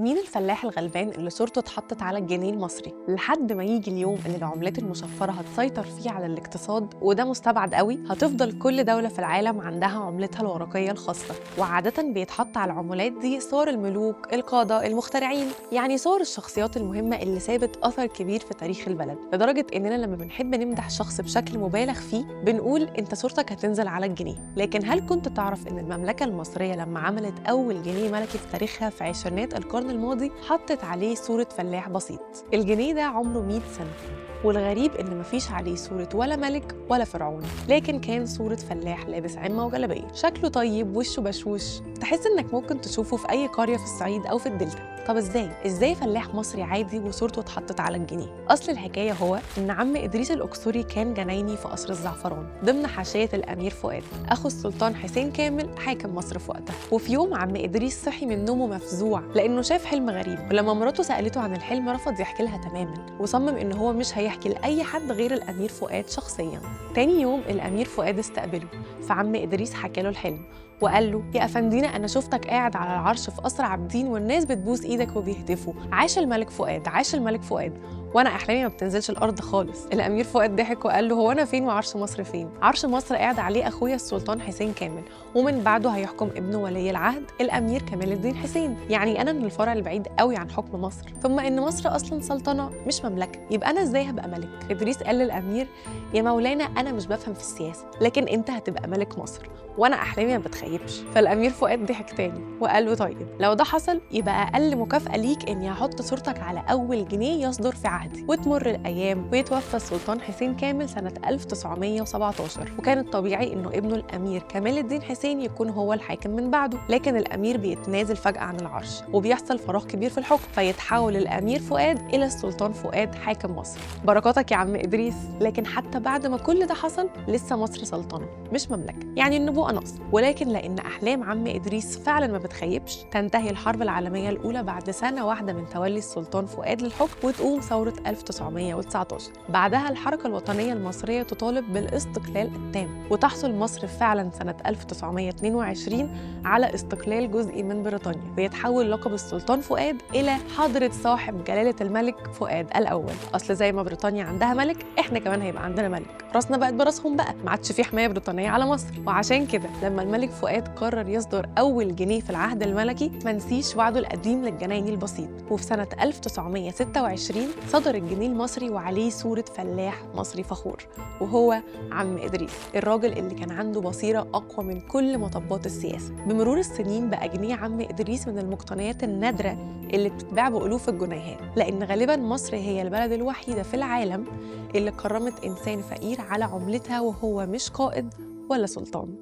مين الفلاح الغلبان اللي صورته اتحطت على الجنيه المصري؟ لحد ما يجي اليوم اللي العملات المشفرة هتسيطر فيه على الاقتصاد، وده مستبعد قوي. هتفضل كل دولة في العالم عندها عملتها الورقية الخاصة، وعادة بيتحط على العملات دي صور الملوك، القادة، المخترعين، يعني صور الشخصيات المهمة اللي سابت أثر كبير في تاريخ البلد، لدرجة إننا لما بنحب نمدح شخص بشكل مبالغ فيه بنقول أنت صورتك هتنزل على الجنيه. لكن هل كنت تعرف إن المملكة المصرية لما عملت أول جنيه ملكي في تاريخها في عشرينات القرن الماضي حطت عليه صورة فلاح بسيط؟ الجنيه ده عمره 100 سنة، والغريب إن مفيش عليه صورة ولا ملك ولا فرعون، لكن كان صورة فلاح لابس عمة وجلابية، شكله طيب، وشه بشوش، تحس إنك ممكن تشوفه في أي قرية في الصعيد أو في الدلتا. طب إزاي فلاح مصري عادي وصورته اتحطت على الجنيه؟ أصل الحكاية هو إن عم إدريس الأقصري كان جنايني في قصر الزعفران ضمن حاشية الأمير فؤاد، أخو السلطان حسين كامل حاكم مصر في وقتها. وفي يوم عم إدريس صحي من نومه مفزوع لأنه شاف حلم غريب، ولما مراته سألته عن الحلم رفض يحكي لها تماما، وصمم إن هو مش هيحكي لأي حد غير الأمير فؤاد شخصيا. تاني يوم الأمير فؤاد استقبله، فعم إدريس حكى له الحلم وقال له: يا أفندينا، أنا شفتك قاعد على العرش في قصر عابدين والناس بتبوس إيدك وبيهتفوا عاش الملك فؤاد، عاش الملك فؤاد، وأنا أحلامي ما بتنزلش الأرض خالص. الأمير فؤاد ضحك وقال له: هو أنا فين وعرش مصر فين؟ عرش مصر قاعد عليه أخويا السلطان حسين كامل، ومن بعده هيحكم ابنه ولي العهد الأمير كمال الدين حسين، يعني أنا من الفرع البعيد قوي عن حكم مصر، ثم إن مصر أصلا سلطنة مش مملكة، يبقى أنا إزاي هبقى ملك؟ إدريس قال للأمير: يا مولانا، أنا مش بفهم في السياسة، لكن أنت هتبقى ملك مصر، وأنا أحلامي ما بتخيبش. فالأمير فؤاد ضحك تاني وقال له: طيب لو ده حصل يبقى أقل مكافأة ليك إني هحط صورتك على أول جنيه يصدر في عهدي. وتمر الأيام ويتوفى السلطان حسين كامل سنة 1917، وكان الطبيعي إنه ابنه الأمير كمال الدين حسين يكون هو الحاكم من بعده، لكن الأمير بيتنازل فجأة عن العرش وبيحصل فراغ كبير في الحكم، فيتحول الأمير فؤاد إلى السلطان فؤاد حاكم مصر. بركاتك يا عم إدريس. لكن حتى بعد ما كل ده حصل لسه مصر سلطنة مش مملكة، يعني النبوءة ناقصة. ولكن لأن أحلام عم إدريس فعلا ما بتخيبش، تنتهي الحرب العالمية الأولى بعد سنة واحدة من تولي السلطان فؤاد للحكم، وتقوم ثورة 1919. بعدها الحركة الوطنية المصرية تطالب بالاستقلال التام، وتحصل مصر فعلا سنة 1922 على استقلال جزئي من بريطانيا، ويتحول لقب السلطان فؤاد إلى حضرة صاحب جلالة الملك فؤاد الأول. أصل زي ما بريطانيا عندها ملك، إحنا كمان هيبقى عندنا ملك، راسنا بقت براسهم بقى، ما عادش في حماية بريطانية على مصر. وعشان كده لما الملك فؤاد قرر يصدر أول جنيه في العهد الملكي ما نسيش وعده القديم للجنايني البسيط، وفي سنة 1926 صدر الجنيه المصري وعليه صورة فلاح مصري فخور، وهو عم إدريس، الراجل اللي كان عنده بصيرة أقوى من كل مطبات السياسة. بمرور السنين بقى جنيه عم إدريس من المقتنيات النادرة اللي بتتباع بألوف الجنيهات، لأن غالباً مصر هي البلد الوحيدة في العالم اللي كرمت إنسان فقير على عملتها وهو مش قائد ولا سلطان.